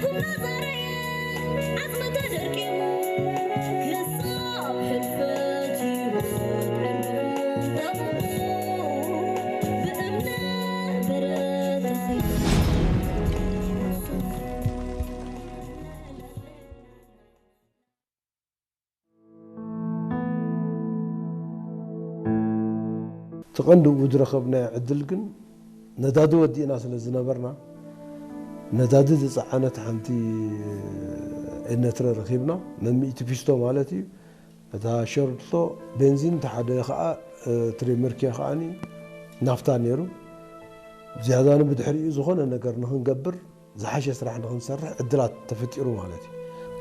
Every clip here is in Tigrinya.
እናዛረየ ዓጽሚ ተደርቂሙ ክሳብ ሕልፈት ህይወት ዕድሜኡ ጠቂሙ ብእምነት በረድ ተኸይሉ። እቲ ቀንዲ ዝረኸብናዮ ዕድል ግን ነዳዲ ወዲእና ስለ ዝነበርና፣ ነዳዲ ዝጸዓነት ሓንቲ ኤነትረ ረኺብና፣ መምኢቲ ፊስቶ ማለት እዩ። እታ ሸርቶ ቤንዚን፣ እቲ ሓደ ኸኣ፣ እቲ ሬመርኪያ ኸኣኒ ናፍታ ነይሩ። ዝያዳ ንብድሕሪኡ ዝኾነ ነገር ንኽንገብር፣ ዝሓሸ ስራሕ ንኽንሰርሕ ዕድላት ተፈጢሩ ማለት እዩ።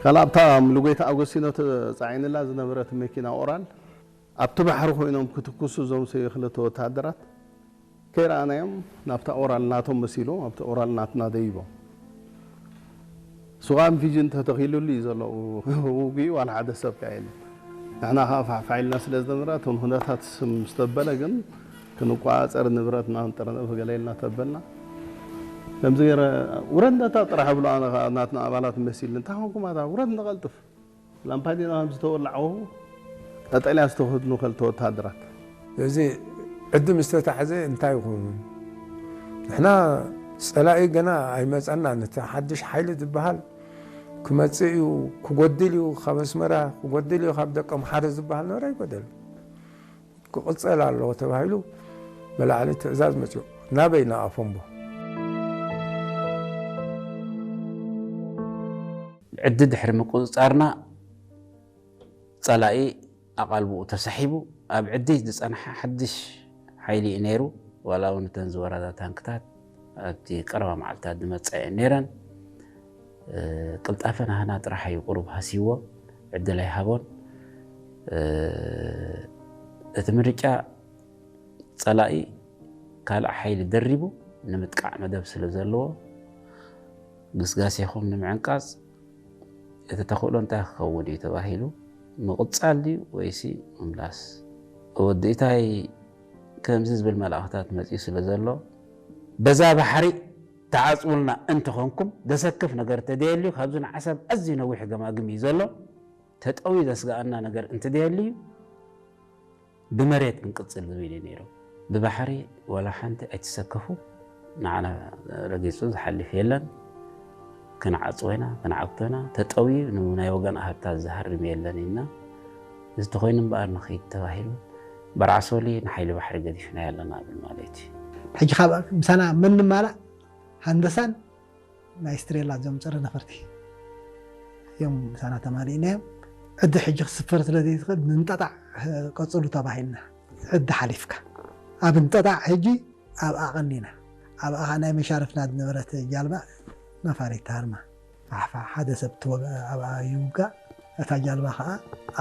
ካልእ ኣብታ ምሉጌታ ኣጎስቲኖ ተጻዒንላ ዝነበረት መኪና ኦራል ኣብቲ ባሕሪ ኮይኖም ክትኩሱ እዞም ሰብኣይ ክልተ ወተሃደራት ከይረኣናዮም ናብታ ኦራል ናቶም መሲሉ ኣብቲ ኦራል ናትና ደይቦም። ሱቓ ፊጂ እንተተኺሉሉ እዩ ዘሎ ውግኡ ዋላ ሓደ ሰብ ከኣ የለን። ንሕና ከኣ ፋሕፋሕ ኢልና ስለ ዝነበረ እቶም ኩነታት ምስ ተበለ ግን ክንቋጸር ንብረትና ንጥርንፍ ገለ ኢልና ተበልና። ከምዚ ገይረ ውረድ ነታ ጥራሕ ብሎ ኣነ ከኣ ናትና ኣባላት መሲልኒ እንታይ ኮንኩም ኣታ ውረድ ንቐልጥፍ ላምፓዲና ከም ዝተወላዕዎ ቀጠልያ ዝተኸድኑ ክልተ ወተሃደራት። እዚ ዕዲ ምስ ተታሕዘ እንታይ ይኸውን? ንሕና ጸላኢ ገና ኣይመጸናን። እቲ ሓድሽ ሓይሊ ዝበሃል ክመጽእ እዩ፣ ክጎድል እዩ፣ ካብ ኣስመራ ክጎድል እዩ፣ ካብ ደቀምሓረ ዝበሃል ነበረ ኣይጎደልን። ክቕጸል ኣለዎ ተባሂሉ ብላዕሊ ትእዛዝ መጽኡ። ናበይ? ንኣፎምቦ። ዕዲ ድሕሪ ምቁጽጻርና ጸላኢ ኣቓልቦኡ ተሳሒቡ ኣብ ዕዲ ዝጸንሐ ሓድሽ ሓይሊ እዩ ነይሩ። ዋላ እውን እተን ዝወረዳ ታንክታት ኣብቲ ቀረባ መዓልታት ዝመጻ እየን ነይረን። ቅልጣፈ ናህና ጥራሕ እዩ ቁሩብ ሃስይዎ፣ ዕድል ኣይሃቦን። እቲ ምርጫ ጸላኢ ካልእ ሓይሊ ደሪቡ ንምጥቃዕ መደብ ስለ ዘለዎ፣ ግስጋሴኹም ንምዕንቃጽ እቲ ተኽእሎ እንታይ ክኸውን እዩ ተባሂሉ፣ ምቕጻል ድዩ ወይሲ ምምላስ? ወዲ ኢታይ ከምዚ ዝብል መልእኽታት መጺኡ ስለ ዘሎ፣ በዛ ባሕሪ ተዓጽውልና እንተኾንኩም፣ ዘሰክፍ ነገር እንተደየልዩ፣ ካብዚ ንዓሰብ ኣዝዩ ነዊሕ ገማግም እዩ ዘሎ። ተጠውዩ ዘስግኣና ነገር እንተደየልዩ፣ ብመሬት ክንቅጽል ዝብል እዩ ነይሩ። ብባሕሪ ዋላ ሓንቲ ኣይትሰከፉ፣ ንዓና ረጊጹ ዝሓልፍ የለን፣ ክንዓጽዎ ኢና፣ ክንዓግቶ ኢና፣ ተጠውዩ ንናይ ወገን ኣሃድታት ዝሃርም የለን ኢልና፣ እዚ ተኾይኑ እምበኣር ንኺድ ተባሂሉ፣ በርዓሶሊ ንሓይሊ ባሕሪ ገዲፍናዮ ኣለና ብል ማለት እዩ። ሕጂ ካብ ምሳና መን ንማላእ ሃንደሳን ናይ ስትሬላ እዞም ጸረ ነፈርቲ እዮም ምሳና ተማሊእናዮም። ዕዲ ሕጂ ክስፈር ስለ ዘይትኽእል ንንጠጣዕ ቀጽሉ ተባሂልና። ዕዲ ሓሊፍካ ኣብ እንጠጣዕ ሕጂ ኣብኣ ቀኒና። ኣብኣ ኸዓ ናይ መሻርፍና ዝነበረት ጃልባ ነፋሪት ሃርማ ፋሕፋሕ ሓደ ሰብ ትወግ ኣብኣ ይውጋእ። እታ ጃልባ ኸዓ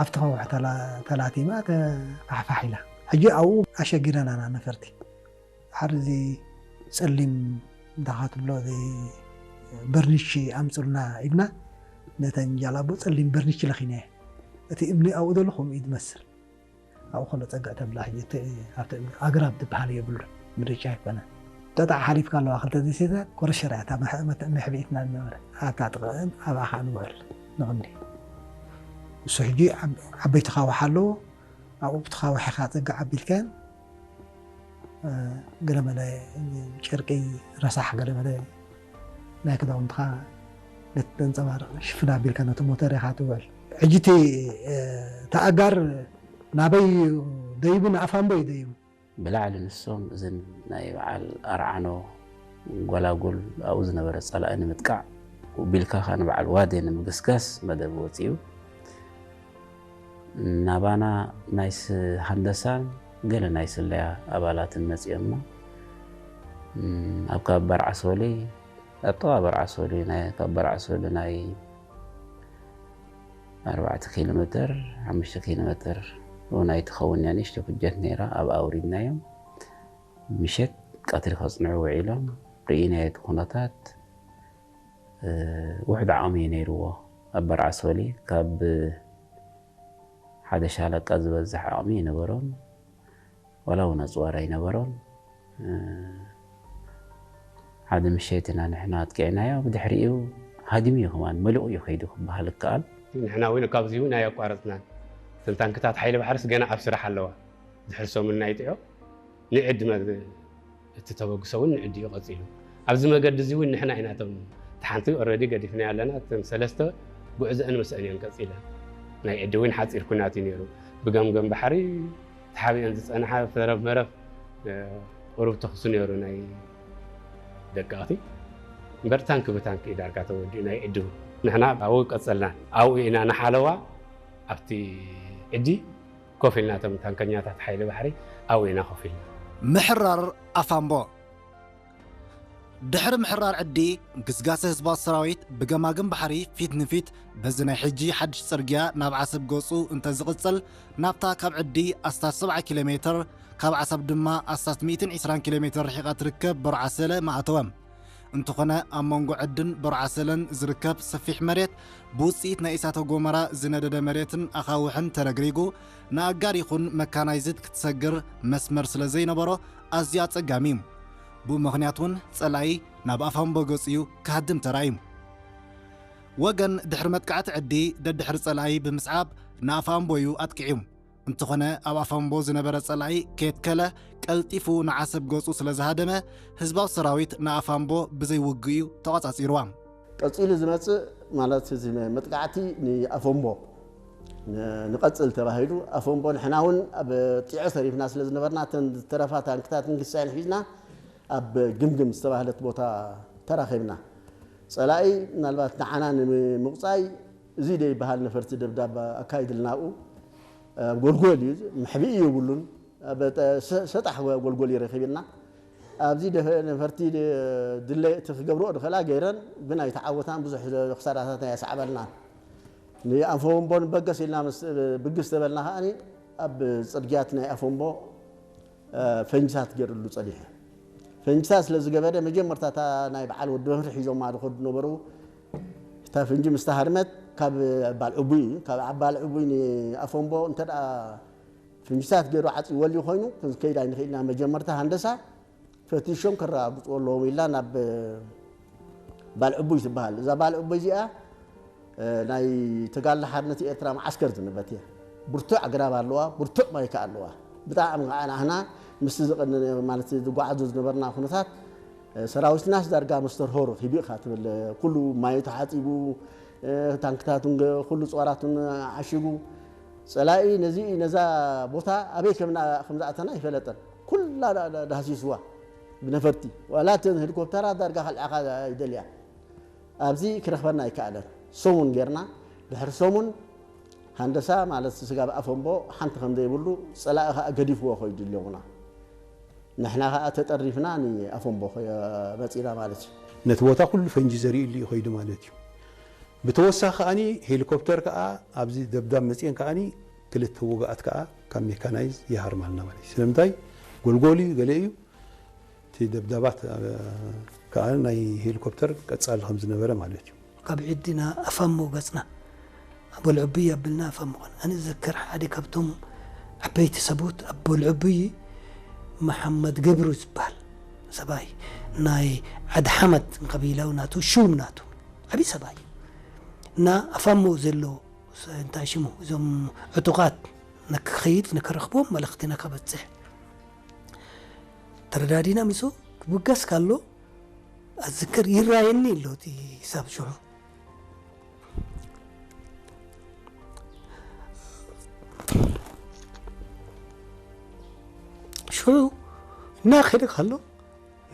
ኣብቲ ከውሒ ተላ- ተላቲማ ተፋሕፋሕ ኢላ። ሕጂ ኣብኡ ኣሸጊረናና ነፈርቲ። ድሓር እዚ ጸሊም እንታይ ክትብሎ እዚ በርኒቺ ኣምጹልና ኢልና ነተን ጃላቡ ጸሊም በርኒቺ ለኺናየ። እቲ እምኒ ኣብኡ ዘሎ ከምኡ እዩ ዝመስል። ኣብኡ ከሎ ጸግዕ ተብላ ሕጂ እቲ ኣብቲ እምኒ ኣግራብ ዝበሃል የብሉን ምርጫ ኣይኮነን። ጠጣዕ ሓሊፍካ ኣለዋ ክልተ ደሴታት ኮረሸራ እያ እታ መሕ- መት- መሕብኢትና ዝነበረ ኣብታ ጥቕዕን ኣብኣ ከዓ ንውዕል ንቕኒ። እሱ ሕጂ ዓብ- ዓበይቲ ካዋሕ ኣለዎ ኣብኡ ብትኻውሕ ኢኻ ጸግዕ ኣቢልካን ገለመለ ጨርቂ ረሳሕ ገለመለ ናይ ክዳውንትኻ ነቲ ተንጸባርቕ ሽፍን ኣቢልካ ነቲ ሞተር ኢኻ ትውዕል። ሕጂ እቲ ተኣጋር ናበይ ደይቡ ንኣፋምቦ እዩ ደይቡ። ብላዕሊ ንሶም እዘን ናይ በዓል ኣርዓኖ ጎላጉል ኣብኡ ዝነበረ ጸላኢ ንምጥቃዕ ውቢልካ ከኣ ንበዓል ዋዴ ንምግስጋስ መደብ ወጺኡ። ናባና ናይ ሃንደሳን ገለ ናይ ስለያ ኣባላትን መጺኦምና። ኣብ ካብ በርዓሶሊ ኣብ ጥቓ በርዓሶሊ ናይ ካብ በርዓሶሊ ናይ ኣርባዕተ ኪሎ ሜትር ሓሙሽተ ኪሎ ሜትር እውን ኣይትኸውን እያ ንእሽቶ ኩጀት ነይራ ኣብኣ ኣውሪድናዮም። ምሸት ቀትሪ ከጽንዑ ውዒሎም ርኢናዮ እቲ ኩነታት ውሕድ ዓቕሚ እዩ ነይርዎ። ኣብ በርዓሶሊ ካብ ሓደ ሻለቃ ዝበዝሕ ዓቕሚ ኣይነበሮን። ዋላ እውን ኣጽዋር ኣይነበሮን። ሓደ ምሸት ኢና ንሕና ኣጥቂዕናዮ። ብድሕሪኡ ሃዲሙ እዩ ከማን መሊቑ እዩ ከይዱ ክበሃል ይከኣል። ንሕና እውን ካብዚ እውን ኣየቋረፅናን። እተን ታንክታት ሓይሊ ባሕርስ ገና ኣብ ስራሕ ኣለዋ። ድሕሪ ሰሙን ናይ ጥዑ ንዕዲ መ- እቲ ተበግሶ እውን ንዕዲ እዩ ቀፂሉ። ኣብዚ መገዲ እዚ እውን ንሕና ኢና እቶም እቲ ሓንቲ ኦረዲ ገዲፍና ኣለና። እተን ሰለስተ ጉዕዘአን ምስአን እየን ቀፂለን። ናይ ዕዲ እውን ሓፂር ኩናት እዩ ነይሩ። ብገምገም ባሕሪ ተሓቢአን ዝፀንሓ ፈረብ መረብ ቁሩብ ተኽሲ ነይሩ ናይ ደቀቕቲ እምበር ታንክ ብታንክ እዩ ዳርጋ ተወዲኡ ናይ ዕዲ እውን ንሕና ኣብኡ ቀፀልና ኣብኡ ኢና ንሓለዋ ኣብቲ ዕዲ ኮፍ ኢልና እቶም ታንከኛታት ሓይሊ ባሕሪ ኣብኡ ኢና ኮፍ ኢልና። ምሕራር ኣፋምቦ ድሕሪ ምሕራር ዕዲ ግስጋሰ ህዝባዊ ሰራዊት ብገማግም ባሕሪ ፊት ንፊት በዚ ናይ ሕጂ ሓድሽ ጽርግያ ናብ ዓሰብ ገጹ እንተዝቕጽል ናብታ ካብ ዕዲ ኣስታት ሰብዓ ኪሎ ሜትር ካብ ዓሰብ ድማ ኣስታት ሚእትን ዕስራን ኪሎ ሜትር ርሒቓ ትርከብ በርዓሰለ ምኣተወ። እንተኾነ ኣብ መንጎ ዕድን በርዓሰለን ዝርከብ ሰፊሕ መሬት ብውጽኢት ናይ እሳተ ጎመራ ዝነደደ መሬትን ኣኻውሕን ተረግሪጉ ንኣጋር ይኹን መካናይዝድ ክትሰግር መስመር ስለ ዘይነበሮ ኣዝዩ ኣጸጋሚ እዩ። ብኡ ምኽንያት እውን ጸላኢ ናብ ኣፋምቦ ገጹ እዩ ክሃድም ተራእዩ። ወገን ድሕሪ መጥቃዕቲ ዕዲ ደድሕሪ ጸላኢ ብምስዓብ ንኣፋምቦ እዩ ኣጥቂዑ። እንተኾነ ኣብ ኣፋምቦ ዝነበረ ጸላኢ ከየትከለ ቀልጢፉ ንዓሰብ ገጹ ስለ ዝሃደመ ህዝባዊ ሰራዊት ንኣፋምቦ ብዘይ ውግእ እዩ ተቖጻጺርዋ። ቀጺሉ ዝመጽእ ማለት እዚ መጥቃዕቲ ንኣፈምቦ ንቐጽል ተባሂሉ ኣፈምቦ ንሕና እውን ኣብ ጢዖ ተሪፍና ስለ ዝነበርና እተን ዝተረፋ ታንክታትን ግሳይን ሒዝና ኣብ ግምግም ዝተባህለት ቦታ ተራኺብና። ጸላኢ ምናልባት ንዓና ንምቑጻይ እዚ ደይበሃል ነፈርቲ ደብዳብ ኣካይድልና ኣብኡ ኣብ ጎልጎል እዩ፣ መሕብኢ የብሉን። ሰጣሕ ጎልጎል እዩ ረኺብና። ኣብዚ ነፈርቲ ድለ እቲ ክገብርኦ ድኽእላ ገይረን ብናይ ተዓወታን ብዙሕ ክሳራታት ናይ ኣስዓበልና። ንኣንፈወንቦ ንበገስ ኢልና ምስ ብግስ ተበልና ከኣ ኣብ ጽርግያት ናይ ኣፈንቦ ፈንጅታት ገይርሉ ጸኒሑ። ፈንጅታት ስለ ዝገበረ መጀመርታ እታ ናይ በዓል ወዲ መፍርሒ ሒዞማ ዝኸዱ ነበሩ። እታ ፈንጂ ምስ ተሃርመት ካብ ባል ዕቡይ እዩ። ካብ ባል ዕቡይ ንኣፈንቦ እንተ ደኣ ፍንጅታት ገይሩ ዓፂወሉ ኮይኑ ክንከይድ ኣይንኽእልና። መጀመርታ ሃንደሳ ፈቲሾም ከረጋግፅዎ ኣለዎም ኢልና ናብ ባል ዕቡይ ትበሃል። እዛ ባል ዕቡይ እዚኣ ናይ ተጋድሎ ሓርነት ኤርትራ መዓስከር ዝነበረት እያ። ብርቱዕ ኣግራብ ኣለዋ፣ ብርቱዕ ማይ ከኣ ኣለዋ። ብጣዕሚ ከዓ ናህና ምስቲ ዝቐነነ ማለት ዝጓዓዞ ዝነበርና ኩነታት ሰራዊትናስ ዳርጋ መስተርሆ ረኺቡ ኢኻ ትብል። ኩሉ ማዩ ተሓፂቡ፣ ታንክታቱን ኩሉ ጸዋራቱን ዓሺጉ። ጸላኢ ነዚ ነዛ ቦታ ኣበይ ከም ዝኣተና ኣይፈለጠን። ኩላ ዳህሲስዋ ብነፈርቲ። ዋላ እተን ሄሊኮፕተራት ዳርጋ ከልዕኻ ይደልያ። ኣብዚ ክረኽበና ኣይከኣለን። ሰሙን ጌርና። ድሕሪ ሰሙን ሃንደሳ ማለት ስጋብ ኣፈንቦ ሓንቲ ከም ዘይብሉ ጸላኢ ከኣ ገዲፍዎ ከይዱ ኣለውና። ንሕና ከኣ ተጠሪፍና ንኣፈንቦ መጺና ማለት እዩ። ነቲ ቦታ ኩሉ ፈንጂ ዘሪእሉ እዩ ከይዱ ማለት እዩ። ብተወሳኺ ከኣኒ ሄሊኮፕተር ከኣ ኣብዚ ደብዳብ መጺአን ከኣኒ ክልተ ውግኣት ከኣ ካብ ሜካናይዝ ይሃርማልና ማለት እዩ። ስለምንታይ ጎልጎል እዩ ገለ እዩ እቲ ደብዳባት ከኣ ናይ ሄሊኮፕተር ቀጻሊ ከም ዝነበረ ማለት እዩ። ካብ ዕድና ኣፋሞ ገጽና ኣቦልዕቡይ ኣቢልና ኣፋሞ ኾነ። ኣነ ዝዘክር ሓደ ካብቶም ዓበይቲ ሰብኡት ኣቦልዕቡይ መሓመድ ገብሩ ዝበሃል ሰብኣይ ናይ ዓዲ ሓመድ ቀቢላው ናቱ ሹም ናቱ ዓቢ ሰብኣይ እና ኣፋሞ ዘሎ እንታይ ሽሙ እዞም ዕጡቓት ንክኸይድ ንክረኽቦም መልእኽትና ከበጽሕ ተረዳዲና ምሶ ክብገስ ካሎ ኣዝክር ይራየኒ ኣሎ እቲ ሂሳብ ሽዑ ሽዑ እናኸደ ካሎ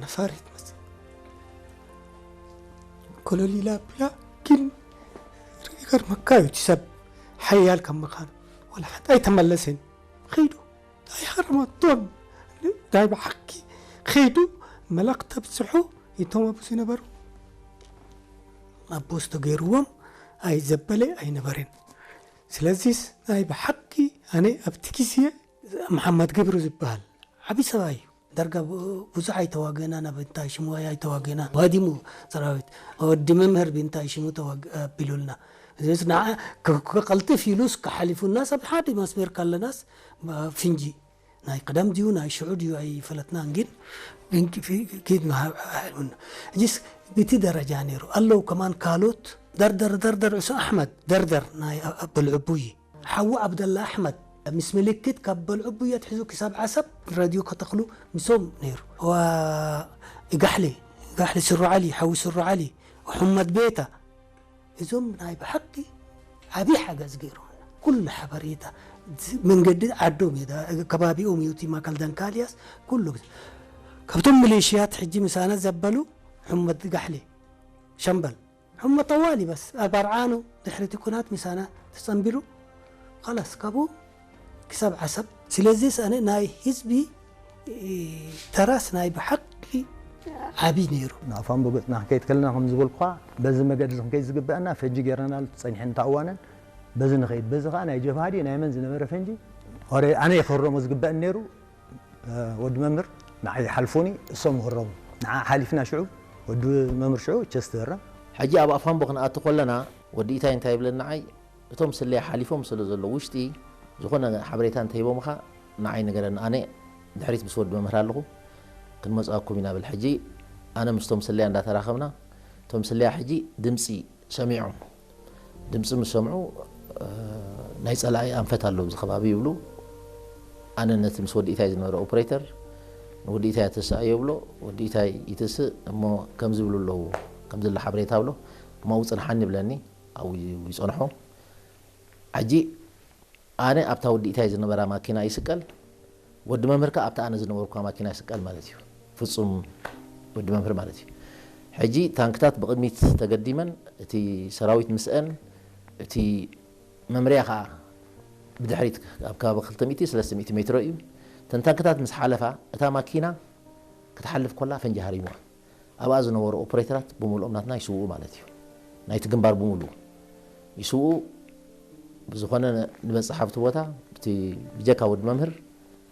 ነፋሪት መጽእ ኮለል ኢላ ኣቢላ ግን ይገርመካ እዩ እቲ ሰብ ሓያል ካብ ምዃኑ ወላ ሓንቲ ኣይተመለሰን ኸይዱ ኣይሃረመቶን ናይ ብሓቂ ኸይዱ መላኽ ተብፅሑ እቶም ኣብኡ ዝነበሩ ኣቦስ ተገይርዎም ኣይዘበለ ኣይነበረን ስለዚስ ናይ ብሓቂ ኣነ ኣብቲ ግዜ መሓመድ ገብሩ ዝበሃል ዓብዪ ሰብኣይ እዩ ዳርጋ ብዙሕ ኣይተዋገና ናብ እንታይ ሽሙ ኣይተዋገና ባዲሙ ሰራዊት ወዲ መምህር ብእንታይ ሽሙ ኣቢሉልና ንዓ ክቀልጥፍ ኢሉስ ክሓሊፉና ሰብ ሓደ መስመር ካለናስ ፍንጂ ናይ ቅደም ድዩ ናይ ሽዑ ድዩ ኣይፈለጥናን ግን ግን ኪድ ሃልሙና እዚስ ብቲ ደረጃ ነይሩ ኣለዉ። ከማን ካልኦት ደርደር ደርደር፣ ዕሱ ኣሕመድ ደርደር ናይ በልዕቡይ፣ ሓዉ ዓብደላ ኣሕመድ ምስ ምልክት ካብ በልዕቡይ ኣትሒዙ ክሳብ ዓሰብ ረድዮ ከተኽሉ ምሶም ነይሩ። ዋ ጋሕሊ ጋሕሊ ስሩ ዓሊ፣ ሓዊ ስሩ ዓሊ፣ ሕመድ ቤታ፣ እዞም ናይ ብሓቂ ዓብዪ ሓገዝ ገይሮምና። ኩሉ ሓበሬታ መንገዲ ዓዶም እዩ፣ ከባቢኦም እዩ እቲ ማእከል ደንካልያስ ኩሉ። ካብቶም ሚሊሽያት ሕጂ ምሳና ዘበሉ ሕመድ ጋሕሊ ሸምበል፣ ሕመድ ጠዋሊ በስ ኣርባርዓኑ ድሕሪ እቲ ኩናት ምሳና ተጸንቢሩ። ኸላስ ካብኡ ክሳብ ዓሰብ። ስለዚ ኣነ ናይ ህዝቢ ተራስ ናይ ብሓቂ ዓቢ ነይሩ። ንኣፋምቦ ገጽና ክንከይድ ከለና ከም ዝበልኩኻ፣ በዚ መገዲ እዚ ክንከይድ ዝግበአና ፈጂ ገይረናሉ ጸኒሐን እታ እዋነን። በዚ ንኸይድ፣ በዚ ኸኣ ናይ ጀብሃ ድዩ ናይ መን ዝነበረ ፈንጂ፣ ኦረ ኣነ እየ ክህረሞ ዝግበአን ነይሩ። ወዲ መምህር ንዓይ ሓልፉኒ፣ እሶም ክህረሙ። ንዓ ሓሊፍና ሽዑ፣ ወዲ መምህር ሽዑ ቸስ ትህረም። ሕጂ ኣብ ኣፋምቦ ክንኣቱ ከለና፣ ወዲ ኢታይ እንታይ ይብለኒ ንዓይ፣ እቶም ስለያ ሓሊፎም ስለ ዘለዉ ውሽጢ ዝኾነ ሓበሬታ እንተሂቦምኻ ንዓይ ንገረኒ፣ ኣነ ድሕሪት ምስ ወዲ መምህር ኣለኹ፣ ክንመጽኣኩም ኢና ብል። ሕጂ ኣነ ምስቶም ስለያ እንዳተራኸብና፣ እቶም ስለያ ሕጂ ድምጺ ሰሚዖም፣ ድምጺ ምስ ሰምዑ፣ እ፣ ናይ ጸላኢ ኣንፈት ኣሎ ኣብዚ ከባቢ ይብሉ። ኣነ ነቲ ምስ ወዲ ኢታይ ዝነበረ ኦፕሬተር፣ ንወዲ ኢታይ ኣተስኣዮ ይብሎ፣ ወዲ ኢታይ ይትስእ እሞ ከምዚ ይብሉ ኣለዉ፣ ከምዚ ኣሎ ሓበሬታ ብሎ፣ እሞ ኣብኡ ጽንሓኒ ይብለኒ። ኣብኡ ይጸንሖ። ሕጂ ኣነ ኣብታ ወዲ ኢታይ ዝነበራ ማኪና ይስቀል፣ ወዲ መምህር ከኣ ኣብታ ኣነ ዝነበርኩዋ ማኪና ይስቀል ማለት እዩ። ፍጹም ወዲ መምህር ማለት እዩ። ሕጂ ታንክታት ብቕድሚት ተገዲመን፣ እቲ ሰራዊት ምስአን፣ እቲ መምርያ ከኣ ብድሕሪት ኣብ ከባቢ ክልተ ሚእቲ፣ ሰለስተ ሚእቲ ሜትሮ እዩ። እተን ታንክታት ምስ ሓለፋ፣ እታ ማኪና ክትሓልፍ ኮላ ፈንጂ ሃሪሙዋ። ኣብኣ ዝነበሩ ኦፕሬተራት ብምልኦም ናትና ይስውኡ ማለት እዩ። ናይቲ ግንባር ብምልኡ ይስውኡ። ብዝኾነ ንበጽሕ ኣብቲ ቦታ፣ ብቲ ብጀካ ወዲ መምህር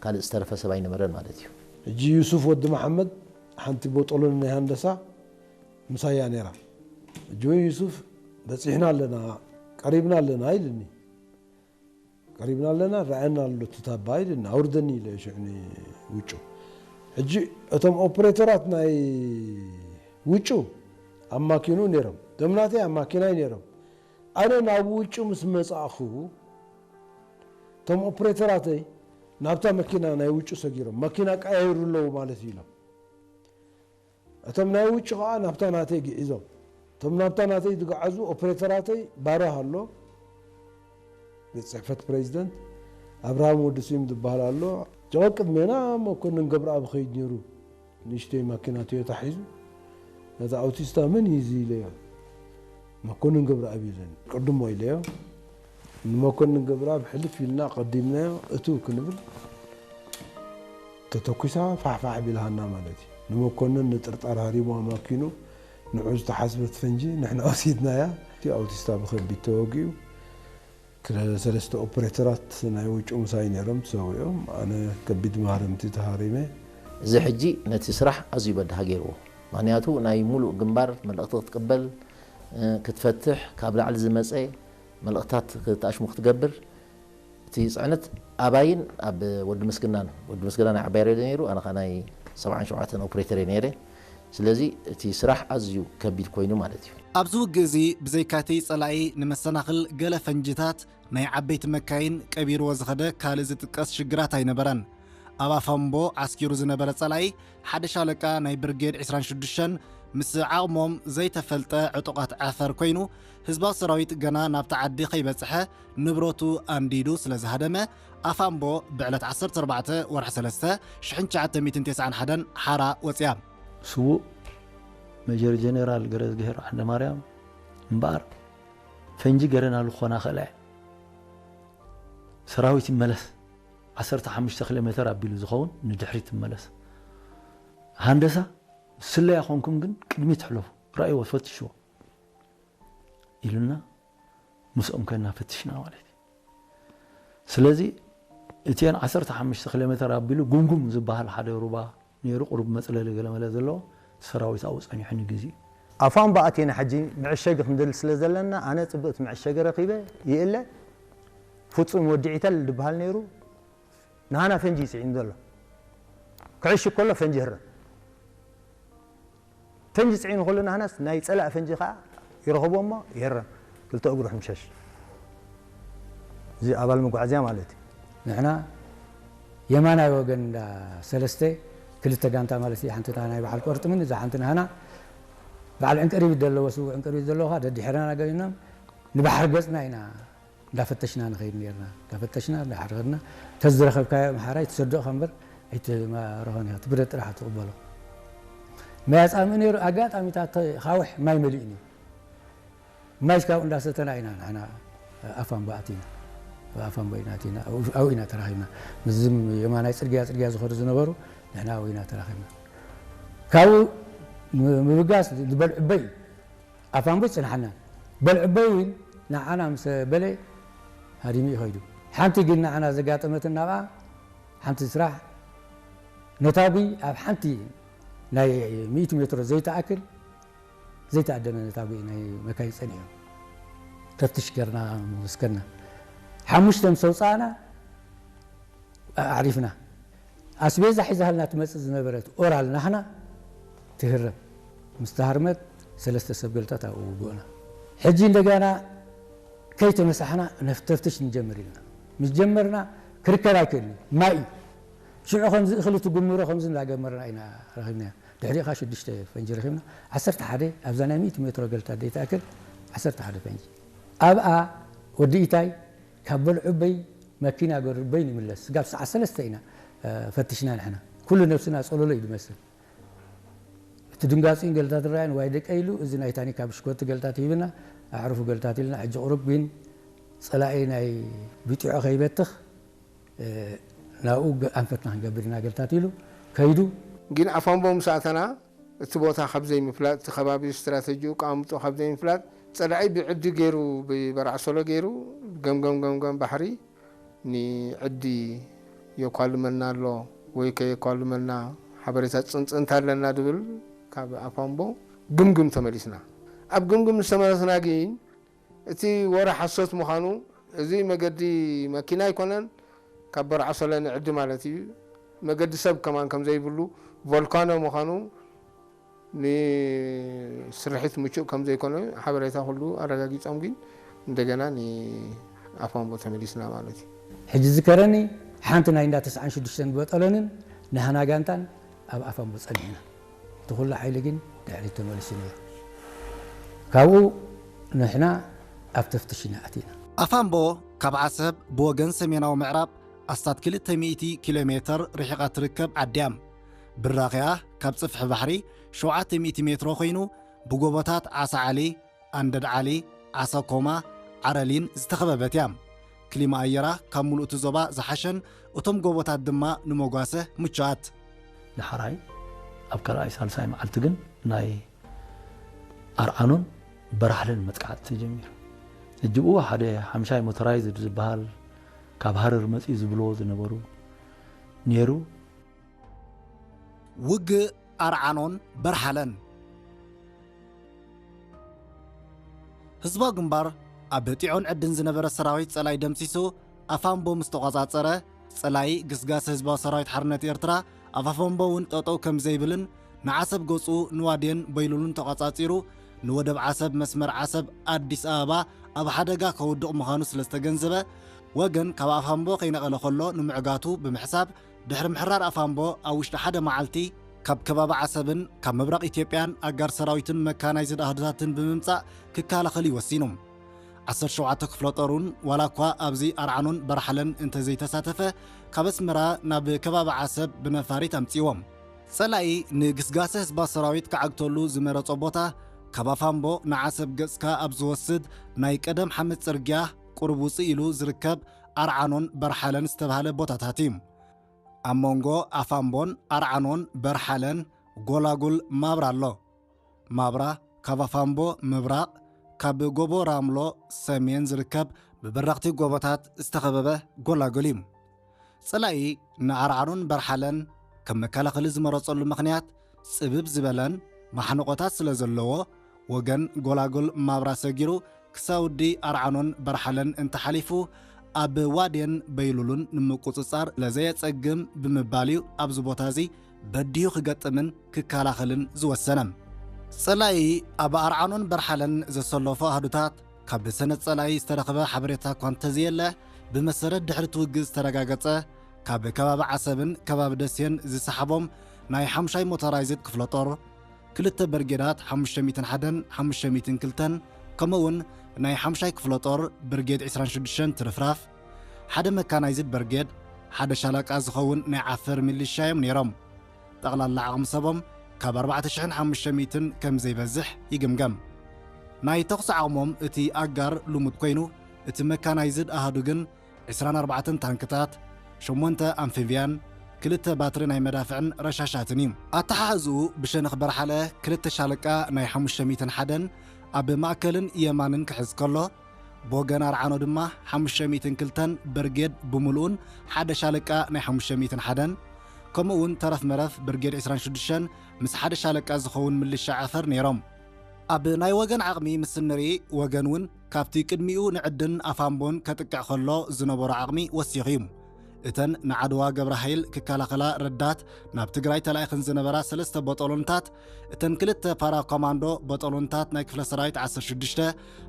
ካልእ ዝተረፈ ሰብ ኣይነበረን ማለት እዩ። ሕጂ ዩሱፍ ወዲ መሓመድ ሓንቲ ቦጦሎኒ ናይ ሃንደሳ ምሳያ ነይራ። ሕጂ ወይ ዩሱፍ በጺሕና ኣለና፣ ቀሪብና ኣለና ኢልኒ። ቀሪብና ኣለና፣ ረኣየና ኣሎ እቲ ታባ ኢልኒ፣ ኣውርደኒ ኢለ ሽዑ ንውጩ። ሕጂ እቶም ኦፕሬተራት ናይ ውጩ ኣብ ማኪንኡ ነይሮም፣ እቶም ናተይ ኣብ ማኪናይ ነይሮም። ኣነ ናብ ውጩ ምስ መጻእኹ፣ እቶም ኦፕሬተራተይ ናብታ መኪና ናይ ውጩ ሰጊሮም፣ መኪና ቀያይሩ ኣለዉ ማለት እዩ ኢሎም። እቶም ናይ ውጭ ኸዓ ናብታ ናተይ ግዒዞም። እቶም ናብታ ናተይ ዝገዓዙ ኦፕሬተራተይ ባርያ ኣሎ፣ ቤት ጽሕፈት ፕሬዚደንት ኣብርሃም ወዲ ስዩም ዝበሃል ኣሎ። ጀቐ ቅድሜና መኮንን ገብረኣብ ኸይድ ነይሩ፣ ንእሽተይ ማኪና ቶዮታ ሒዙ። ነቲ ኣውቲስታ መን እዩ እዚ ኢለዮ። መኮንን ገብረኣብ እዩ ኢለኒ። ቅድሞ ኢለዮ። ንመኮንን ገብረኣብ ሕልፍ ኢልና ቀዲምናዮ፣ እትው ክንብል ተተኩሳ ፋሕፋሕ ቢልሃና ማለት እዩ። ንመኮንን ንጥርጣር ሃሪሙ ኣማኪኑ ንዑ ዝተሓስበት ፈንጂ ንሕና ወሲድናያ። እቲ ኣውቲስታ ብኸቢድ ተወጊኡ። ክለ-፣ ሰለስተ ኦፕሬተራት ናይ ውጩ ምሳይ ነይሮም ተሰዊኦም። ኣነ ከቢድ ማህረምቲ ተሃሪመ። እዚ ሕጂ ነቲ ስራሕ ኣዝዩ በዳሂ ገይርዎ። ምኽንያቱ ናይ ሙሉእ ግንባር መልእኽቲ ክትቅበል፣ እ፣ ክትፈትሕ፣ ካብ ላዕሊ ዝመጸ መልእኽታት ክትኣሽሙ ክትገብር፣ እቲ ጽዕነት ኣባይን ኣብ ወዲ ምስግናን፣ ወዲ ምስግና ናይ ዓባይ ሬድዮ ነይሩ፣ ኣነ ኸኣ ናይ ሰብዓን ሸውዓተን ኦፕሬተር እየ ነይረ። ስለዚ እቲ ስራሕ ኣዝዩ ከቢድ ኮይኑ ማለት እዩ። ኣብዚ ውግእ እዚ ብዘይካቲ ጸላኢ ንመሰናኽል ገለ ፈንጅታት ናይ ዓበይቲ መካይን ቀቢርዎ ዝኸደ ካልእ ዝጥቀስ ሽግራት ኣይነበረን። ኣብ ኣፋምቦ ዓስኪሩ ዝነበረ ጸላኢ ሓደ ሻለቃ ናይ ብርጌድ ዕስራን ሽዱሽተን ምስ ዓቕሞም ዘይተፈልጠ ዕጡቓት ዓፈር ኮይኑ፣ ህዝባዊ ሰራዊት ገና ናብታ ዓዲ ከይበጽሐ ንብረቱ ኣንዲዱ ስለ ዝሃደመ፣ ኣፋምቦ ብዕለት ዓሰርተ ኣርባዕተ ወርሒ ሰለስተ ሽሕን ትሽዓተ ሚእትን ተስዓን ሓደን ሓራ ወጽያ። ስዉእ ሜጀር ጀነራል ገረዝግሄር ዓንደማርያም እምበኣር፣ ፈንጂ ገረናሉ ክኾና ክእላ እየ። ሰራዊት ይመለስ፣ ዓሰርተ ሓሙሽተ ኪሎ ሜተር ኣቢሉ ዝኸውን ንድሕሪት ይመለስ። ሃንደሳ፣ ስለያ ኾንኩም ግን ቅድሚት ሕለፉ፣ ረኣይዎ፣ ፈትሽዎ ኢሉና፣ ምስኦም ኮይንና ፈቲሽና ማለት እዩ። ስለዚ እቲአን ዓሰርተ ሓሙሽተ ኪሎ ሜተር ኣቢሉ ጉምጉም ዝበሃል ሓደ ሩባ ነይሩ፣ ቁሩብ መጽለሊ ገለመለ ዘለዎ፣ ሰራዊት ኣብኡ ጸኒሑ ንግዜ። ኣፋምቦ ኣቲና ሕጂ መዐሸጊ ክንደሊ ስለ ዘለና፣ ኣነ ጽብቕቲ መዐሸጊ ረኺበ ይእለ። ፍጹም ወዲ ዒተል ዝበሃል ነይሩ፣ ንሃና ፈንጂ እዩ ጽዒኑ ዘሎ። ክዕሽግ ከሎ ፈንጂ ይህረም። ፈንጂ ፅዒኑ ከሎ ናህናስ ናይ ፀላእ ፈንጂ ከዓ ይረኸቦ እሞ ይህረም፣ ክልተ እግሩ ሕምሸሽ። እዚ ኣባል መጓዓዝያ ማለት እዩ። ንሕና የማናይ ወገን እንዳ ሰለስተ ክልተ ጋንታ ማለት እዩ። ሓንቲ ናይ በዓል ቆርጥምን እዛ ሓንቲ ናህና በዓል ዕንቅሪቢት ዘለዎ፣ ስውእ ዕንቅሪቢት ዘለዎ ከዓ ደድሕረና ገይኖም ንባሕሪ ገፅና ኢና እንዳፈተሽና ንኸይድ ነርና። እንዳፈተሽና እንዳሓረድና ተዝረኸብካዮ ኣምሓራይ ትሰድቕካ እምበር ኣይትማርኾን ኢኻ፣ ትብረት ጥራሕ ትቕበሎ። ማይ ኣጻምእ ነይሩ፣ ኣጋጣሚታት ካውሕ ማይ መሊኡ ነይሩ። ማይ ካብኡ እንዳሰተና ኢና ንሕና ኣፋምቦ ኣቲና። ኣፋምቦ ኢና ኣቲና፣ ኣብኡ ኢና ተራኺብና። ምስዝም የማናይ ጽርግያ ጽርግያ ዝኸዱ ዝነበሩ ንሕና ኣብኡ ኢና ተራኺብና። ካብኡ ም- ምብጋስ ዝበልዑበይ ኣፋምቦ ይጽንሓና። በልዕበይ እውን ንዓና ምስ በለ ሃዲሙ እዩ ኸይዱ። ሓንቲ ግን ንዓና ዘጋጠመትና ብኣ ሓንቲ ስራሕ ነታጒ ኣብ ሓንቲ ናይ ሚእቲ ሜትሮ ዘይትኣክል ዘይተኣደነ ነታጒ ናይ መካይን ጸኒሑ ተፍትሽ ገርና ምስ ከድና ሓሙሽተ ምስ ኣውጻእና ኣዕሪፍና። ኣስቤዛ ሒዛልና ትመጽእ ዝነበረት ኦራል ናህና ትህረም። ምስ ተሃርመት ሰለስተ ሰብ ገልታት ኣብኡ ውግእና። ሕጂ እንደገና ከይተመሳሕና ነፍተፍትሽ ንጀምር ኢልና ምስ ጀመርና ክርከብ ኣይክእልን እዩ። ማይ እዩ። ሽዑ ከምዚ እኽሊ ትጉምሮ ከምዚ እንዳገመርና ኢና ረኺብናዮ። ድሕሪኻ ሽዱሽተ ፈንጂ ረኺብና። ዓሰርተ ሓደ ኣብዛ ናይ ሚእቲ ሜትሮ ገልታት ዘይትኣክል ዓሰርተ ሓደ ፈንጂ ኣብኣ ወዲ ኢታይ ካብ በልዑበይ መኪና ገርበይ ንምለስ ስጋብ ሰዓት ሰለስተ ኢና ፈትሽና ንሕና። ኩሉ ነብስና ጸለሎ እዩ ዝመስል። እቲ ድንጋጺን ገልታት ራያን ዋይ ደቀ ኢሉ እዚ ናይ ታኒካ ብሽኮቲ ገልታት ሂብና ኣዕርፉ ገልታት ኢልና። ሕጂ ቁሩብ ግን ጸላኢ ናይ ብጢዖ ከይበትኽ ናብኡ ኣንፈትና ክንገብር ኢና ገልታት ኢሉ ከይዱ። ግን ኣፋምቦ ምስ ኣተና እቲ ቦታ ካብ ዘይምፍላጥ፣ እቲ ከባቢ ስትራተጂኡ ኣቀማምጥኡ ካብ ዘይምፍላጥ፣ ጸላኢ ብዕዲ ገይሩ ብበርዓሶሎ ገይሩ ገምገም ገምገም ባሕሪ ንዕዲ የኳልመና ኣሎ ወይ ከየኳልመና ሓበሬታ ጽንጽንታ ኣለና ድብል ካብ ኣፋምቦ ግምግም ተመሊስና። ኣብ ግምግም ዝተመለስና ግን እቲ ወረ ሓሶት ምዃኑ፣ እዚ መገዲ መኪና ኣይኮነን፣ ካብ በርዓሶለ ንዕዲ ማለት እዩ፣ መገዲ ሰብ ከማን ከም ዘይብሉ፣ ቮልካኖ ምዃኑ፣ ንስርሒት ምቹእ ከም ዘይኮነ ሓበሬታ ኩሉ ኣረጋጊጾም፣ ግን እንደገና ንኣፋምቦ ተመሊስና ማለት እዩ። ሕጂ ዝከረኒ ሓንቲ ናይ እንዳ ተስዓን ሽዱሽተን በጠሎንን ናህና ጋንታን ኣብ ኣፋምቦ ጸኒሕና። እቲ ኩሉ ሓይሊ ግን ድሕሪት ተመሊሱ ነይሩ። ካብኡ ንሕና ኣብ ተፍትሽ ኢና ኣቲና። ኣፋምቦ ካብ ዓሰብ ብወገን ሰሜናዊ ምዕራብ ኣስታት ክልተ ሚእቲ ኪሎ ሜተር ርሒቓ ትርከብ ዓዲ እያ። ብራኺኣ ካብ ጽፍሒ ባሕሪ ሸውዓተ ሚእቲ ሜትሮ ኮይኑ ብጎቦታት ዓሳ ዓሊ፣ ኣንደድ ዓሊ፣ ዓሳ ኮማ፣ ዓረሊን ዝተኸበበት እያ። ክሊማ ኣየራ ካብ ምሉእ እቲ ዞባ ዝሓሸን እቶም ጎቦታት ድማ ንመጓሰ ምቹኣት። ዳሕራይ ኣብ ካልኣይ ሳልሳይ መዓልቲ ግን ናይ ኣርዓኖን በራሕለን መጥቃዕቲ ተጀሚሩ። ሕጂ ብኡ ሓደ ሓምሻይ ሞተራይዝድ ዝበሃል ካብ ሃረር መጺኡ ዝብልዎ ዝነበሩ ነይሩ። ውግእ ኣርዓኖን በርሓለን። ህዝባዊ ግንባር ኣብ ጢዖን ዕድን ዝነበረ ሰራዊት ጸላኢ ደምሲሱ ኣፋምቦ ምስ ተቖጻጸረ፣ ጸላኢ ግስጋሰ ህዝባዊ ሰራዊት ሓርነት ኤርትራ ኣብ ኣፋምቦ እውን ጠጠው ከም ዘይብልን ንዓሰብ ገጹ ንዋዴን በይሉሉን ተቖጻጺሩ ንወደብ ዓሰብ መስመር ዓሰብ ኣዲስ ኣበባ ኣብ ሓደጋ ከውድቕ ምዃኑ ስለ ዝተገንዘበ፣ ወገን ካብ ኣፋምቦ ከይነቐለ ከሎ ንምዕጋቱ ብምሕሳብ ድሕሪ ምሕራር ኣፋምቦ ኣብ ውሽጢ ሓደ መዓልቲ ካብ ከባቢ ዓሰብን ካብ ምብራቕ ኢትዮጵያን ኣጋር ሰራዊትን መካናይዝድ ኣሃዱታትን ብምምጻእ ክከላኸል እዩ ወሲኑ። ዓሰርተ ሸውዓተ ክፍለ ጦር እውን ዋላ እኳ ኣብዚ ኣርዓኖን በርሓለን እንተዘይተሳተፈ ካብ ኣስመራ ናብ ከባቢ ዓሰብ ብነፋሪት ኣምጺዎም። ጸላኢ ንግስጋሰ ህዝባ ሰራዊት ክዓግተሉ ዝመረጾ ቦታ ካብ ኣፋምቦ ንዓሰብ ገጽካ ኣብ ዝወስድ ናይ ቀደም ሓመድ ጽርግያ ቁሩብ ውጽእ ኢሉ ዝርከብ ኣርዓኖን በርሓለን ዝተባህለ ቦታታት እዩ። ኣብ መንጎ ኣፋምቦን ኣርዓኖን በርሓለን ጎላጉል ማብራ ኣሎ። ማብራ ካብ ኣፋምቦ ምብራቕ ካብ ጎቦ ራምሎ ሰሜን ዝርከብ ብበረኽቲ ጎቦታት ዝተኸበበ ጎላጉል እዩ። ጸላኢ ንኣርዓኖን በርሓለን ከም መከላኸሊ ዝመረጸሉ ምኽንያት ጽብብ ዝበለን ማሕንቖታት ስለ ዘለዎ ወገን ጎላጉል ማብራ ሰጊሩ ክሳውዲ ኣርዓኖን በርሓለን እንተሓሊፉ ኣብ ዋዴን በይሉሉን ንምቁጽጻር ለዘየጸግም ብምባል እዩ ኣብዚ ቦታ እዚ በዲሁ ክገጥምን ክከላኸልን ዝወሰነ። ጸላኢ ኣብ ኣርዓኖን በርሓለን ዘሰለፎ ኣሃዱታት ካብ ሰነድ ጸላኢ ዝተረኽበ ሓበሬታ እኳ እንተዘየለ፣ ብመሰረት ድሕሪ እቲ ውግእ ዝተረጋገጸ ካብ ከባቢ ዓሰብን ከባቢ ደሴን ዝሰሓቦም ናይ ሓምሻይ ሞተራይዝድ ክፍለ ጦር፣ ክልተ ብርጌዳት ሓሙሽተ ሚእትን ሓደን ሓሙሽተ ሚእትን ክልተን፣ ከምኡ እውን ናይ ሓምሻይ ክፍለ ጦር ብርጌድ ዕስራን ሽዱሽተን ትርፍራፍ፣ ሓደ መካናይዝድ ብርጌድ፣ ሓደ ሻለቃ ዝኸውን ናይ ዓፈር ሚሊሻ እዮም ነይሮም። ጠቕላላ ዓቕሚ ሰቦም ካብ ኣርባዕተ ሽሕን ሓሙሽተ ሚእትን ከም ዘይበዝሕ ይግምገም። ናይ ተኹሲ ዓቕሞም እቲ ኣጋር ልሙድ ኮይኑ፣ እቲ መካናይዝድ ኣሃዱ ግን ዕስራን ኣርባዕተን ታንክታት፣ ሸሞንተ ኣምፊብያን፣ ክልተ ባትሪ ናይ መዳፍዕን ረሻሻትን እዩ። ኣተሓሕዝኡ ብሸነኽ በርሓለ ክልተ ሻለቃ ናይ ሓሙሽተ ሚእትን ሓደን ኣብ ማእከልን የማንን ክሕዝ ከሎ፣ ብወገን ኣርዓኖ ድማ ሓሙሽተ ሚእትን ክልተን ብርጌድ ብምሉኡን ሓደ ሻለቃ ናይ ሓሙሽተ ሚእትን ሓደን፣ ከምኡ እውን ተረፍ መረፍ ብርጌድ ዕስራን ሽዱሽተን ምስ ሓደ ሻለቃ ዝኸውን ምልሻ ዓፈር ነይሮም። ኣብ ናይ ወገን ዓቕሚ ምስ እንርኢ፣ ወገን እውን ካብቲ ቅድሚኡ ንዕድን ኣፋምቦን ከጥቅዕ ከሎ ዝነበሮ ዓቕሚ ወሲኹ እዩ። እተን ንዓድዋ ገብረ ሃይል ክከላኸላ ረዳት ናብ ትግራይ ተላኢኽን ዝነበራ ሰለስተ ቦጦሎንታት፣ እተን ክልተ ፓራ ኮማንዶ ቦጦሎንታት ናይ ክፍለ ሰራዊት ዓሰርተ ሽዱሽተ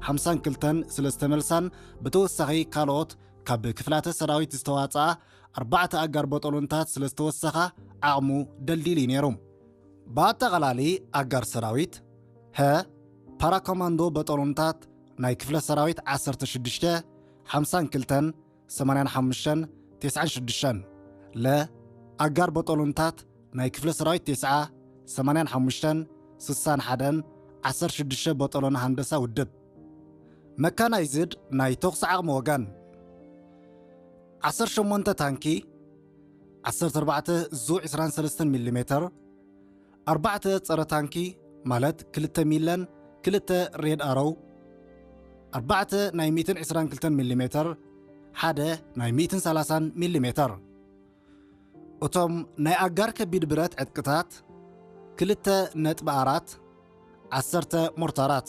ሓምሳን ክልተን ስለ ዝተመልሳን፣ ብተወሳኺ ካልኦት ካብ ክፍላተ ሰራዊት ዝተዋፅኣ ኣርባዕተ ኣጋር ቦጦሎንታት ስለ ዝተወሰኻ፣ ዓቕሙ ደልዲል እዩ ነይሩ። ብኣጠቓላሊ ኣጋር ሰራዊት፣ ሀ፣ ፓራኮማንዶ ቦጦሎንታት ናይ ክፍለ ሰራዊት ዓሰርተ ሽዱሽተ ሓምሳን ክልተን ሰማንያን ሓሙሽተን ተስዓን ሽዱሽተን፣ ለ፣ ኣጋር ቦጦሎንታት ናይ ክፍለ ሰራዊት ተስዓ ሰማንያን ሓሙሽተን ስሳን ሓደን ዓሰርተ ሽዱሽተ ቦጦሎን ሃንደሳ ውድብ። መካናይዝድ ናይ ተኹሲ ዓቕሚ ወገን፣ ዓሰርተ ሸሞንተ ታንኪ፣ ዓሰርተ ኣርባዕተ ዙ ዕስራን ሰለስተን ሚሊሜተር፣ ኣርባዕተ ጸረ ታንኪ ማለት ክልተ ሚለን ክልተ ሬድ ኣሮው፣ ኣርባዕተ ናይ ሚእትን ዕስራን ክልተን ሚሊሜተር፣ ሓደ ናይ ሚእትን ሰላሳን ሚሊሜተር። እቶም ናይ ኣጋር ከቢድ ብረት ዕጥቅታት፣ ክልተ ነጥቢ ኣራት፣ ዓሰርተ ሞርታራት።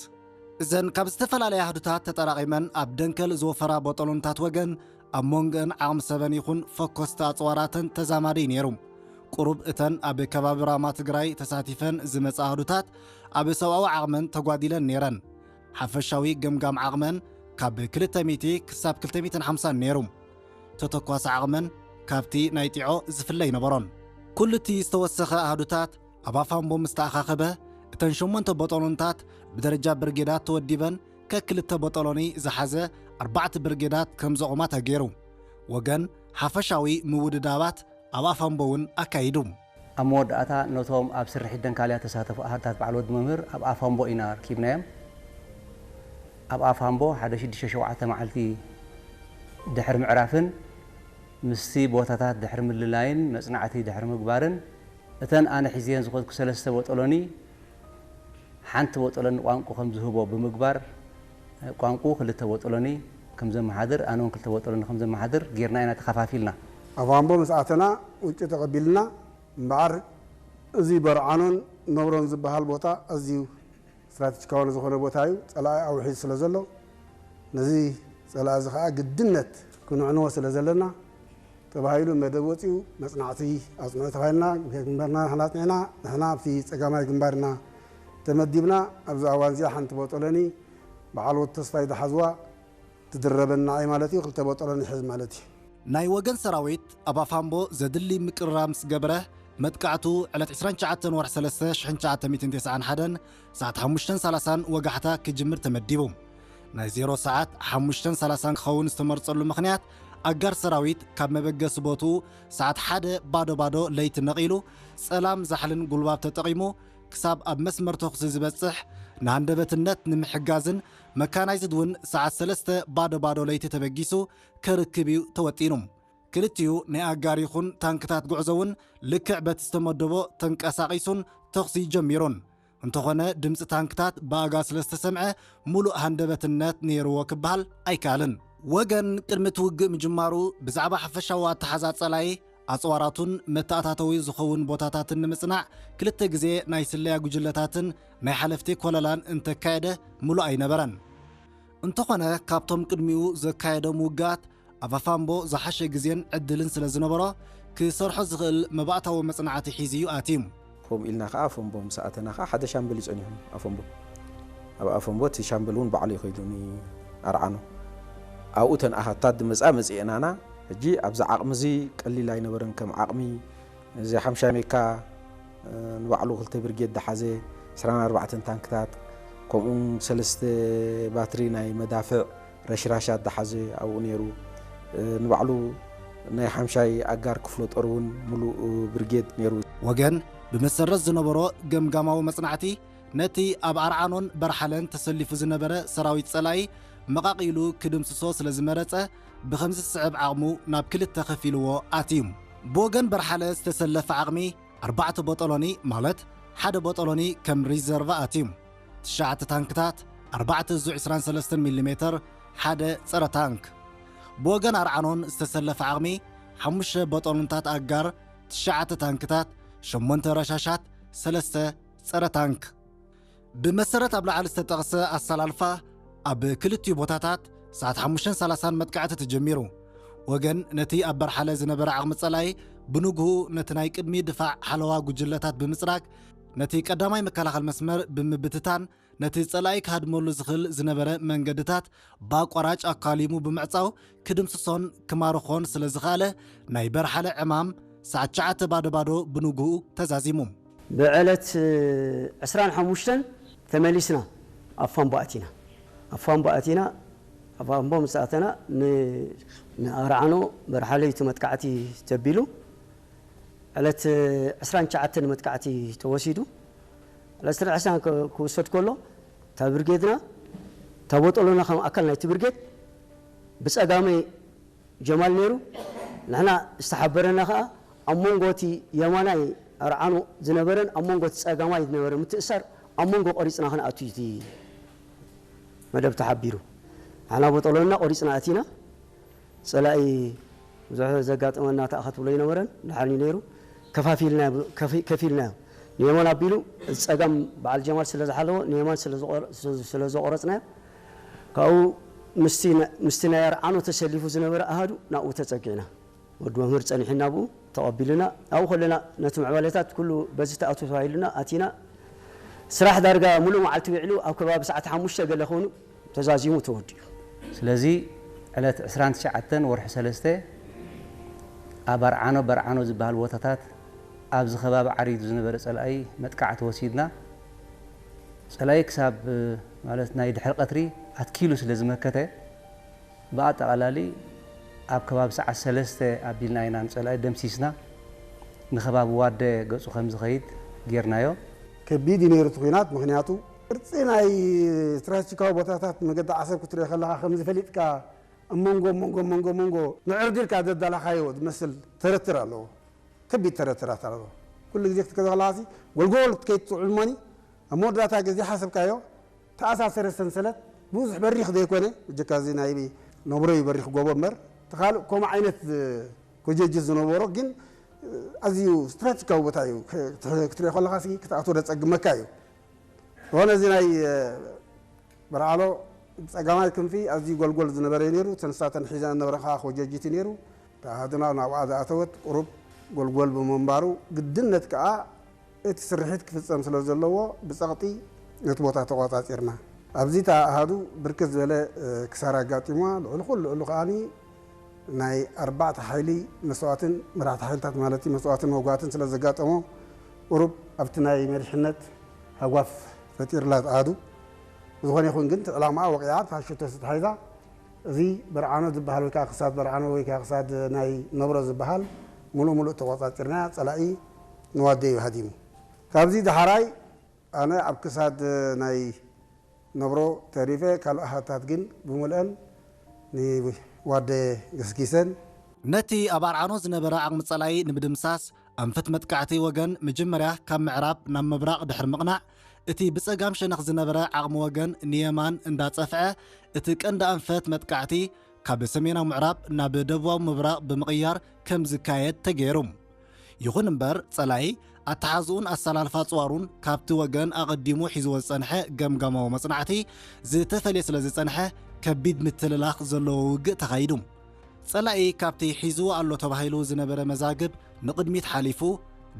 እዘን ካብ ዝተፈላለያ ኣሃዱታት ተጠራቒመን ኣብ ደንከል ዝወፈራ ቦጦሎንታት ወገን፣ ኣብ መንጎአን ዓቕሚ ሰበን ይኹን ፈኮስቲ ኣጽዋራተን ተዛማዲ ነይሩ። ቁሩብ እተን ኣብ ከባቢ ራማ ትግራይ ተሳቲፈን ዝመጻ ኣሃዱታት ኣብ ሰብኣዊ ዓቕመን ተጓዲለን ነይረን። ሓፈሻዊ ገምጋም ዓቕመን ካብ ክልተ ሚእቲ ክሳብ ክልተ ሚእትን ሓምሳን ነይሩ። ተተኳሲ ዓቕመን ካብቲ ናይ ጢዖ ዝፍለ ኣይነበሮን። ኩሉ እቲ ዝተወሰኸ ኣሃዱታት ኣብ ኣፋምቦ ምስ ተኣኻኸበ፣ እተን ሸሞንተ ቦጦሎንታት ብደረጃ ብርጌዳት ተወዲበን፣ ከክልተ ቦጦሎኒ ዝሓዘ ኣርባዕተ ብርጌዳት ከም ዘቑማ ተገይሩ። ወገን ሓፈሻዊ ምውድዳባት ኣብ ኣፋምቦ እውን ኣካይዱ። ኣብ መወዳእታ፣ ነቶም ኣብ ስርሒት ደንካልያ ተሳተፉ ኣሃድታት በዓል ወዲ መምህር ኣብ ኣፋምቦ ኢና ኣርኪብናዮም። ኣብ ኣፋምቦ ሓደ ሽዱሽተ ሸውዓተ መዓልቲ ድሕሪ ምዕራፍን ምስቲ ቦታታት ድሕሪ ምልላይን መጽናዕቲ ድሕሪ ምግባርን፣ እተን ኣነ ሒዝየን ዝኸድኩ ሰለስተ ቦጦሎኒ፣ ሓንቲ ቦጦሎኒ ቋንቁ ከም ዝህቦ ብምግባር፣ ቋንቁ ክልተ ቦጦሎኒ ከም ዘመሓድር፣ ኣነ እውን ክልተ ቦጦሎኒ ከም ዘመሓድር ጌርና ኢና ተኸፋፊልና። ኣብ ኣምቦ ምስ ኣተና ውጭ ተቐቢልና። እምበኣር፣ እዚ በርዓኖን ነብሮን ዝበሃል ቦታ ኣዝዩ ስትራቴጂካዊ ዝኾነ ቦታ እዩ። ጸላኢ ኣውሒዱ ስለ ዘሎ፣ ነዚ ጸላኢ እዚ ኸኣ ግድነት ክንዕንዎ ስለ ዘለና ተባሂሉ መደብ ወጺኡ መጽናዕቲ ኣጽንዑ ተባሂልና፣ ግንባርና ንሕና ኣጽኒዕና፣ ንሕና ኣብቲ ጸጋማይ ግንባር ኢና ተመዲብና። ኣብዚ እዋን እዚኣ ሓንቲ ቦጦሎኒ በዓል ወዲ ተስፋይ ዝሓዝዋ ትድረበና እያ ማለት እዩ። ክልተ ቦጦሎኒ ይሕዝ ማለት እዩ። ናይ ወገን ሰራዊት ኣብ ኣፋምቦ ዘድሊ ምቅርራብ ምስ ገበረ፣ መጥቃዕቱ ዕለት ዕስራን ትሽዓተን ወርሒ ሰለስተ ሽሕን ትሽዓተ ሚእትን ተስዓን ሓደን ሰዓት ሓሙሽተን ሰላሳን ወጋሕታ ክጅምር ተመዲቡ። ናይ ዜሮ ሰዓት ሓሙሽተን ሰላሳን ክኸውን ዝተመርጸሉ ምኽንያት፣ ኣጋር ሰራዊት ካብ መበገሲ ቦትኡ ሰዓት ሓደ ባዶ ባዶ ለይቲ ነቒሉ፣ ጸላም ዛሕልን ጉልባብ ተጠቒሙ ክሳብ ኣብ መስመር ተኹሲ ዝበጽሕ፣ ንሃንደበትነት ንምሕጋዝን መካናይዝድ እውን ሰዓት ሰለስተ ባዶ ባዶ ለይቲ ተበጊሱ ከርክብ እዩ ተወጢኑ። ክልቲኡ ናይ ኣጋር ይኹን ታንክታት ጉዕዞ እውን ልክዕ በቲ ዝተመደቦ ተንቀሳቒሱን ተኹሲ ጀሚሩን። እንተኾነ፣ ድምፂ ታንክታት ብኣጋ ስለ ዝተሰምዐ፣ ሙሉእ ሃንደበትነት ነይርዎ ክበሃል ኣይከኣልን። ወገን ቅድሚ እቲ ውግእ ምጅማሩ፣ ብዛዕባ ሓፈሻዊ ኣተሓዛ ጸላኢ፣ ኣጽዋራቱን መተኣታተዊ ዝኸውን ቦታታትን ንምጽናዕ፣ ክልተ ግዜ ናይ ስለያ ጉጅለታትን ናይ ሓለፍቲ ኮለላን እንተካየደ፣ ሙሉእ ኣይነበረን። እንተኾነ፣ ካብቶም ቅድሚኡ ዘካየዶም ውግኣት፣ ኣብ ኣፋምቦ ዝሓሸ ግዜን ዕድልን ስለ ዝነበሮ፣ ክሰርሖ ዝኽእል መባእታዊ መጽናዕቲ ሒዙ እዩ ኣትዩ። ከምኡ ኢልና ከዓ ኣፈንቦ ምስ ኣተና ከዓ ሓደ ሻምበል እዩ ጸኒሑ ኣፈንቦ። ኣብ ኣፈንቦ እቲ ሻምበል እውን ባዕሉ እዩ ከይዱ ንኣርዓኖ። ኣብኡ ተን ኣሃታት ዝመጻ መጺኤናና። ሕጂ ኣብዚ ዓቕሚ እዚ ቀሊል ኣይነበረን። ከም ዓቕሚ እዚ ሓምሻይ ሜካ፣ እ፣ ንባዕሉ ክልተ ብርጌድ ዝሓዘ፣ ዕስራን ኣርባዕተን ታንክታት፣ ከምኡ እውን ሰለስተ ባትሪ ናይ መዳፍዕ ረሽራሻት ዝሓዘ ኣብኡ ነይሩ። እ፣ ንባዕሉ ናይ ሓምሻይ ኣጋር ክፍለ ጦር እውን ምሉእ ብርጌድ ነይሩ። ወገን ብመሰረት ዝነበሮ ገምጋማዊ መጽናዕቲ፣ ነቲ ኣብ ኣርዓኖን በርሓለን ተሰሊፉ ዝነበረ ሰራዊት ጸላኢ መቓቒሉ ክድምስሶ ስለ ዝመረጸ፣ ብኸምዚ ዝስዕብ ዓቕሙ ናብ ክልተ ከፊልዎ ኣትዩ። ብወገን በርሓለ ዝተሰለፈ ዓቕሚ ኣርባዕተ ቦጦሎኒ፣ ማለት ሓደ ቦጦሎኒ ከም ሪዘርቭ ኣትዩ። ትሽዓተ ታንክታት፣ ኣርባዕተ ዙ ዕስራን ሰለስተን ሚሊ ሜተር፣ ሓደ ጸረ ታንክ። ብወገን ኣርዓኖን ዝተሰለፈ ዓቕሚ ሓሙሽተ ቦጦሎንታት ኣጋር፣ ትሽዓተ ታንክታት፣ ሸሞንተ ረሻሻት፣ ሰለስተ ጸረ ታንክ። ብመሰረት ኣብ ላዕሊ ዝተጠቕሰ ኣሰላልፋ፣ ኣብ ክልቲኡ ቦታታት ሰዓት ሓሙሽተን ሰላሳን መጥቃዕቲ ተጀሚሩ። ወገን ነቲ ኣብ በርሓለ ዝነበረ ዓቕሚ ጸላኢ ብንግሁ ነቲ ናይ ቅድሚ ድፋዕ ሓለዋ ጉጅለታት ብምጽራግ፣ ነቲ ቀዳማይ መከላኸል መስመር ብምብትታን፣ ነቲ ጸላኢ ክሃድመሉ ዝኽእል ዝነበረ መንገድታት ብኣቋራጭ ኣካሊሙ ብምዕጻው ክድምስሶን ክማርኾን ስለ ዝኸኣለ፣ ናይ በርሓለ ዕማም ሰዓት ትሽዓተ ባዶ ባዶ ብንግሁ ተዛዚሙ። ብዕለት ዕስራን ሓሙሽተን ተመሊስና ኣብ ፋምቦ ኣቲና። ኣብ ፋምቦ ኣቲና፣ ኣብ ፋምቦ ምስ ኣተና ን-፣ ንኣርዓኖ በርሓለይ እቲ መጥቃዕቲ ተቢሉ፣ ዕለት ዕስራን ትሽዓተን መጥቃዕቲ ተወሲዱ። ዕለት ዕስራን ክውሰድ ከሎ፣ እታ ብርጌድና፣ እታ ቦጦሎና ከም ኣካል ናይቲ ብርጌድ፣ ብጸጋመይ ጀማል ነይሩ። ንሕና ዝተሓበረና ከኣ ኣብ መንጎ እቲ የማናይ ኣርዓኖ ዝነበረን ኣብ መንጎ እቲ ጸጋማይ ዝነበረ ምትእሳር ኣብ መንጎ ቆሪጽና ክንኣቱ እዩ እቲ መደብ ተሓቢሩ። ንሕና ቦጦሎና ቆሪጽና ኣቲና። ጸላኢ ብዙሕ ዘጋጠመና ተኣኸትብሎ ኣይነበረን። ደሓን እዩ ነይሩ። ከፋፊልና፣ ከፊ-፣ ከፊልናዮ። ንየማን ኣቢሉ፣ ጸጋም በዓል ጀማል ስለ ዝሓለዎ፣ ንየማን ስለ ዝቆረ-፣ ስለ ዘቆረጽናዮ፣ ካብኡ ምስቲ ና-፣ ምስቲ ናይ ኣርዓኖ ተሰሊፉ ዝነበረ ኣሃዱ ናብኡ ተጸጊዕና። ወዲ መምህር ጸኒሑና ብኡ ተቐቢሉና። ኣብኡ ከለና ነቲ ምዕባለታት ኩሉ በዚ ተኣቱ ተባሂሉና ኣቲና። ስራሕ ዳርጋ ሙሉእ መዓልቲ ውዒሉ ኣብ ከባቢ ሰዓት ሓሙሽተ ገለ ኮይኑ ተዛዚሙ ተወዲኡ። ስለዚ ዕለት ዕስራን ትሽዓተን ወርሒ ሰለስተ ኣብ ኣርዓኖ በርዓኖ ዝበሃል ቦታታት ኣብዚ ከባቢ ዓሪዱ ዝነበረ ጸላኢ መጥቃዕቲ ወሲድና። ጸላኢ ክሳብ፣ ማለት፣ ናይ ድሕሪ ቀትሪ ኣትኪሉ ስለ ዝመከተ፣ ብኣጠቓላሊ ኣብ ከባቢ ሰዓት ሰለስተ ኣቢልና ኢና ንጸላኢ ደምሲስና። ንከባቢ ዋደ ገጹ ከም ዝኸይድ ጌርናዮ። ከቢድ እዩ ነይሩ እቲ ኲናት፣ ምኽንያቱ ቅርጺ ናይ ስትራቴጂካዊ ቦታታት መገዲ ዓሰብ ክትሪኦ ከለኻ ከምዚ ፈሊጥካ ኣብ መንጎ፣ ኣብ መንጎ፣ ኣብ መንጎ፣ ኣብ መንጎ ንዕርዲ ኢልካ ዘዳለኻዮ ዝመስል ተረትር ኣለዎ። ከቢድ ተረትራት ኣለዎ። ኩሉ ግዜ ክትከዶ ከለኻሲ ጎልጎል ክትከይድ ትውዕል እሞኒ ኣብ መወዳእታ ግዜ ሓሰብካዮ ተኣሳሰረ ሰንሰለት ብዙሕ በሪኽ ዘይኮነ፣ ብጀካ እዚ ናይ ነብሮ እዩ በሪኽ ጎቦ እምበር፣ እቲ ካልእ ከምኡ ዓይነት ኮጀጅ ዝነበሮ ግን ኣዝዩ ስትራቴጂካዊ ቦታ እዩ። ክትሪኦ ከለኻሲ ክትኣትዎ ደጸግመካ እዩ። ዝኾነ እዚ ናይ በርዓሎ ጸጋማይ ክንፊ ኣዝዩ ጎልጎል ዝነበረ እዩ ነይሩ። ተንሳተን ሒዘን ዝነበረ ከዓ ኮጀጅቲ ነይሩ። ተኣሃዱና ናብኣ ዝኣተወት ቁሩብ ጎልጎል ብምንባሩ ግድነት ከዓ እቲ ስርሒት ክፍጸም ስለ ዘለዎ ብጸቕጢ ነቲ ቦታ ተቖጻጺርና። ኣብዚ እታ ኣሃዱ ብርክት ዝበለ ክሳራ ኣጋጢምዋ። ልዕሊ ኩሉ ልዕሉ ከዓኒ ናይ ኣርባዕተ ሓይሊ መስዋእትን መራሕቲ ሓይልታት ማለት እዩ መስዋእትን መጓትን ስለ ዘጋጠሞ ቁሩብ ኣብቲ ናይ መሪሕነት ሃጓፍ ፈጢርላ እታ ኣሃዱ። ብዝኾነ ይኹን ግን እቲ ዕላማኣ ወቒዓ ፋሽቶ ተታሒዛ። እዚ በርዓኖ ዝበሃል ወይ ከዓ ክሳድ በርዓኖ ወይ ከዓ ክሳድ ናይ ነብሮ ዝበሃል ሙሉእ ሙሉእ ተቆጻጺርና ጸላኢ ንዋደ እዩ ሃዲሙ። ካብዚ ዳሕራይ ኣነ ኣብ ክሳድ ናይ ነብሮ ተሪፈ፣ ካልእ ኣሃታት ግን ብምልአን ንዋደ ገስጊሰን። ነቲ ኣብ ኣርዓኖ ዝነበረ ዓቕሚ ጸላኢ ንምድምሳስ ኣንፈት መጥቃዕቲ ወገን መጀመርያ ካብ ምዕራብ ናብ ምብራቕ ድሕሪ ምቕናዕ፣ እቲ ብጸጋም ሸነኽ ዝነበረ ዓቕሚ ወገን ንየማን እንዳጸፍዐ፣ እቲ ቀንዲ ኣንፈት መጥቃዕቲ ካብ ሰሜናዊ ምዕራብ ናብ ደቡባዊ ምብራቕ ብምቕያር ከም ዝካየድ ተገይሩ። ይኹን እምበር፣ ጸላኢ ኣተሓዝኡን ኣሰላልፋ ኣጽዋሩን ካብቲ ወገን ኣቐዲሙ ሒዝዎ ዝጸንሐ ገምጋማዊ መጽናዕቲ ዝተፈልየ ስለ ዝጸንሐ፣ ከቢድ ምትልላኽ ዘለዎ ውግእ ተኻይዱ። ጸላኢ ካብቲ ሒዝዎ ኣሎ ተባሂሉ ዝነበረ መዛግብ ንቕድሚት ሓሊፉ፣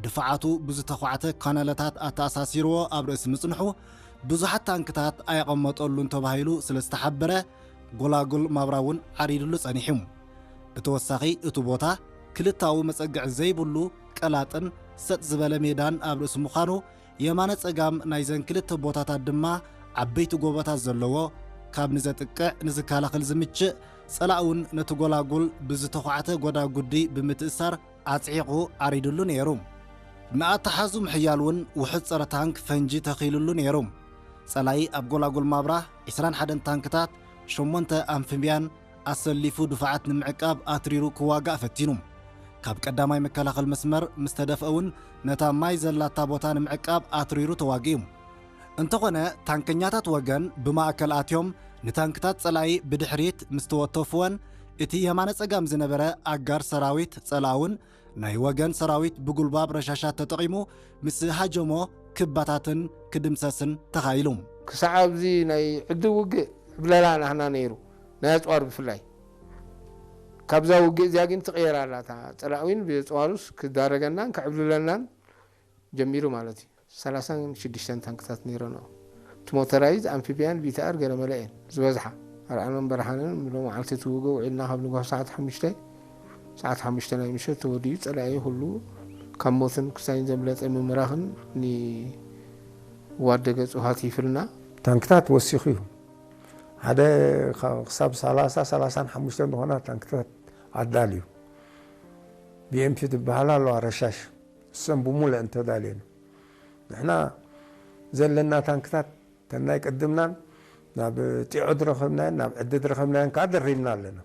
ድፋዓቱ ብዝተዃዕተ ካናለታት ኣተኣሳሲርዎ ኣብ ርእሲ ምጽንሑ፣ ብዙሓት ታንክታት ኣየቐመጠሉን ተባሂሉ ስለ ዝተሓበረ፣ ጎላጉል ማብራ እውን ዓሪድሉ ጸኒሑ። ብተወሳኺ፣ እቲ ቦታ ክልታዊ መጸግዒ ዘይብሉ ቀላጥን ሰጥ ዝበለ ሜዳን ኣብ ርእሲ ምዃኑ፣ የማነ ጸጋም ናይዘን ክልተ ቦታታት ድማ ዓበይቲ ጎቦታት ዘለዎ፣ ካብ ንዘጥቅዕ ንዝከላኸል ዝምችእ፣ ጸላእ እውን ነቲ ጎላጉል ብዝተዃዕተ ጎዳጉዲ ብምትእሳር ኣጽዒቑ ዓሪድሉ ነይሩ። ንኣተሓዙ ምሕያል እውን ውሑድ ጸረ ታንክ ፈንጂ ተኺሉሉ ነይሩ። ጸላኢ ኣብ ጎላጉል ማብራ ዕስራን ሓደን ታንክታት፣ ሸሞንተ ኣምፊብያን ኣሰሊፉ ድፋዓት ንምዕቃብ ኣትሪሩ ክዋጋእ ፈቲኑ። ካብ ቀዳማይ መከላኸል መስመር ምስ ተደፍአ እውን ነታ ማይ ዘላታ ቦታ ንምዕቃብ ኣትሪሩ ተዋጊኡ። እንተኾነ ታንከኛታት ወገን ብማእከል ኣትዮም ንታንክታት ጸላኢ ብድሕሪት ምስ ተወተፍወን፣ እቲ የማነ ጸጋም ዝነበረ ኣጋር ሰራዊት ጸላእውን ናይ ወገን ሰራዊት ብጉልባብ ረሻሻት ተጠቒሙ ምስ ሃጀሞ ክባታትን ክድምሰስን ተኻኢሉ። ክሳዕ ኣብዚ ናይ ዕዲ ውግእ ዕብለላ ናህና ነይሩ፣ ናይ ኣጽዋር ብፍላይ። ካብዛ ውግእ እዚኣ ግን ትቕየር ኣላ። እታ ጸላእዊን ብየጽዋሩስ ክዳረገናን ክዕብልለናን ጀሚሩ ማለት እዩ። ሰላሳን ሽዱሽተን ታንክታት ነይረንኦ። እቲ ሞተራይዝ ኣምፊብያን ቪቲኣር ገለ መለ እየን ዝበዝሓ። ኣርዓኖን በርሃንን ሎም መዓልቲ እቲ ውግእ ውዒልና ካብ ንግሆ ሰዓት ሓሙሽተ፣ ሰዓት ሓሙሽተ ናይ ምሸት ተወዲኡ ጸላኢ ኩሉ ካብ ሞትን ክሳይን ዘምለጠ ምምራኽን ንዋደገ ጽውሃት ይፍልና። ታንክታት ወሲኹ እዩ። ሓደ ኸ-፣ ክሳብ ሰላሳ፣ ሰላሳን ሓሙሽተን ዝኾና ታንክታት ኣዳልዩ። ቢ ኤም ፒ ትበሃል ኣለዋ ረሻሽ። እሰን ብሙሉእ እንተዳልየን። ንሕና ዘለና ታንክታት ተናይ ቅድምናን ናብ ጢዖ ዝረኸብናዮን ናብ ዕዲ ዝረኸብናዮን ከዓ ደሪብና ኣለና።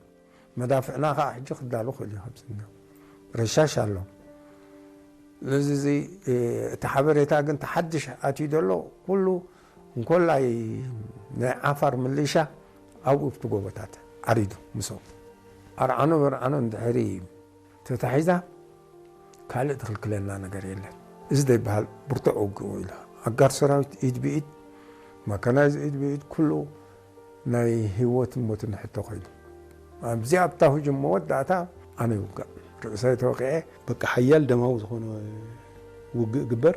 መዳፍዕና ከዓ ሕጂ ክዳሎ ክእል እዩ። ከምዚ ረሻሽ ኣሎ። ስለዚ እዚ፣ እ፣ እቲ ሓበሬታ ግን ተሓድሽ ኣትዩ ዘሎ ኩሉ እንኮላይ ናይ ዓፋር ምልሻ ኣብኡ ኣብቲ ጎቦታት ዓሪዱ ምስኦም። ኣርዓኖ በርዓኖ እንድሕሪ ተታሒዛ ካልእ ትኽልክለና ነገር የለን። እዚ ዘይበሃል ብርቱዕ ውግእ ኢሉ ኣጋር ሰራዊት ኢድ ብኢድ፣ መካናይዝ ኢድ ብኢድ ኩሉ ናይ ህይወትን ሞትን ሕቶ ኮይኑ። ኣብዚ ኣብታ ህጁም መወዳእታ ኣነ ይውጋእ። ርእሰይ ተወቂዐ። በቃ ሓያል ደማዊ ዝኾነ ውግእ ግበር።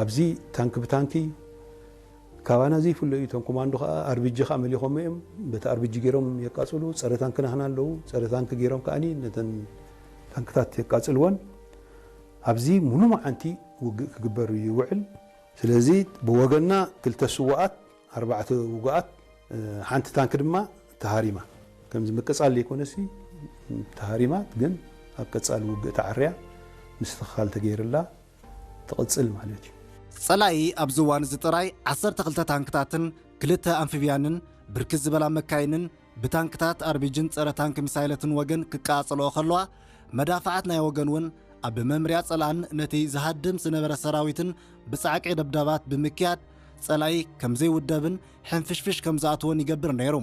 ኣብዚ ታንኪ ብታንኪ ካባና ዘይፍለ እዩ። እቶም ኮማንዶ ከዓ ኣርቢጂ ከዓ መሊኾም እዮም። በቲ ኣርቢጂ ገይሮም የቃጽሉ። ጸረ ታንኪ ናህና ኣለዉ። ጸረ ታንኪ ገይሮም ከዓኒ ነተን ታንክታት የቃጽልወን። ኣብዚ ሙሉ መዓንቲ ውግእ ክግበር ይውዕል። ስለዚ ብወገንና ክልተ ስዉኣት፣ ኣርባዕተ ውጉኣት፣ እ፣ ሓንቲ ታንኪ ድማ ተሃሪማ። ከምዚ ምቅጻል ዘይኮነሲ ተሃሪማ፣ ግን ኣብ ቀጻሊ ውግእ ተዓርያ ምስትኽኻል ተገይርላ ትቕጽል ማለት እዩ። ጸላኢ ኣብዚ እዋን እዚ ጥራይ ዓሰርተ ክልተ ታንክታትን ክልተ ኣምፊብያንን ብርክት ዝበላ መካይንን ብታንክታት ኣርቢጅን ጸረ ታንክ ሚሳይለትን ወገን ክቃጸልኦ ከለዋ፣ መዳፍዓት ናይ ወገን እውን ኣብ መምርያ ጸላእን ነቲ ዝሃድም ዝነበረ ሰራዊትን ብጻዕቂ ደብዳባት ብምክያድ፣ ጸላኢ ከም ዘይውደብን ሕንፍሽፍሽ ከም ዝኣትዎን ይገብር ነይሩ።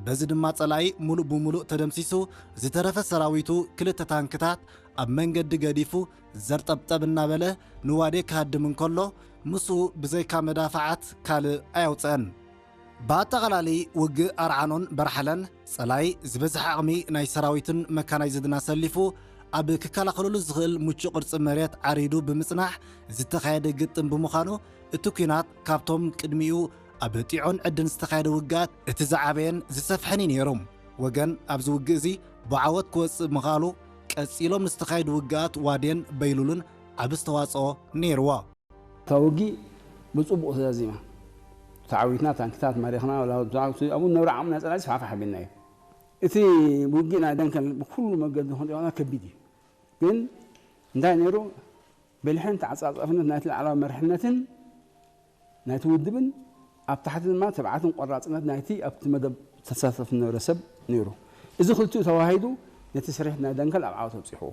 በዚ ድማ ጸላኢ ሙሉእ ብሙሉእ ተደምሲሱ፣ ዝተረፈ ሰራዊቱ ክልተ ታንክታት ኣብ መንገዲ ገዲፉ ዘርጠብጠብ እናበለ ንዋዴ ክሃድም እንከሎ፣ ምስኡ ብዘይካ መዳፍዓት ካልእ ኣየውጽአን። ብኣጠቓላሊ ውግእ ኣርዓኖን በርሓለን፣ ጸላኢ ዝበዝሐ ዓቕሚ ናይ ሰራዊትን መካናይዝድን ኣሰሊፉ፣ ኣብ ክከላኸለሉ ዝኽእል ምቹእ ቅርጺ መሬት ዓሪዱ ብምጽናሕ ዝተኻየደ ግጥም ብምዃኑ፣ እቲ ኲናት ካብቶም ቅድሚኡ ኣብ ጢዖን ዕድን ዝተኻየደ ውግኣት እቲ ዝዓበየን ዝሰፍሐን እዩ ነይሩ። ወገን ኣብዚ ውግእ እዚ ብዓወት ክወጽእ ምኽኣሉ፣ ቀጺሎም ንዝተኻየዱ ውግኣት ዋዴን በይሉሉን ዓቢ ኣስተዋጽኦ ነይርዎ። እታ ውግእ ብጽቡቕ ተዛዚማ። ተዓዊትና፣ ታንክታት ማሪኽና፣ ወላ ኣብኡ ነብሪ ዓቕሚ ናይ ጸላኢ ስፋሕፋሕ ኣቢልና እዩ። እቲ ውግእ ናይ ደንከል ብኩሉ መገዲ ክንሪኦ ከቢድ እዩ። ግን እንታይ ነይሩ? ብልሕን ተዓጻጻፍነት ናይቲ ላዕላዊ መርሕነትን ናይቲ ውድብን ኣብ ታሕቲ ድማ ትብዓትን ቆራጽነት ናይቲ ኣብቲ መደብ ተሳተፍ ዝነበረ ሰብ ነይሩ። እዚ ክልቲኡ ተዋሂዱ ነቲ ስርሒት ናይ ደንከል ኣብ ዓወት ኣብጺሕዎ።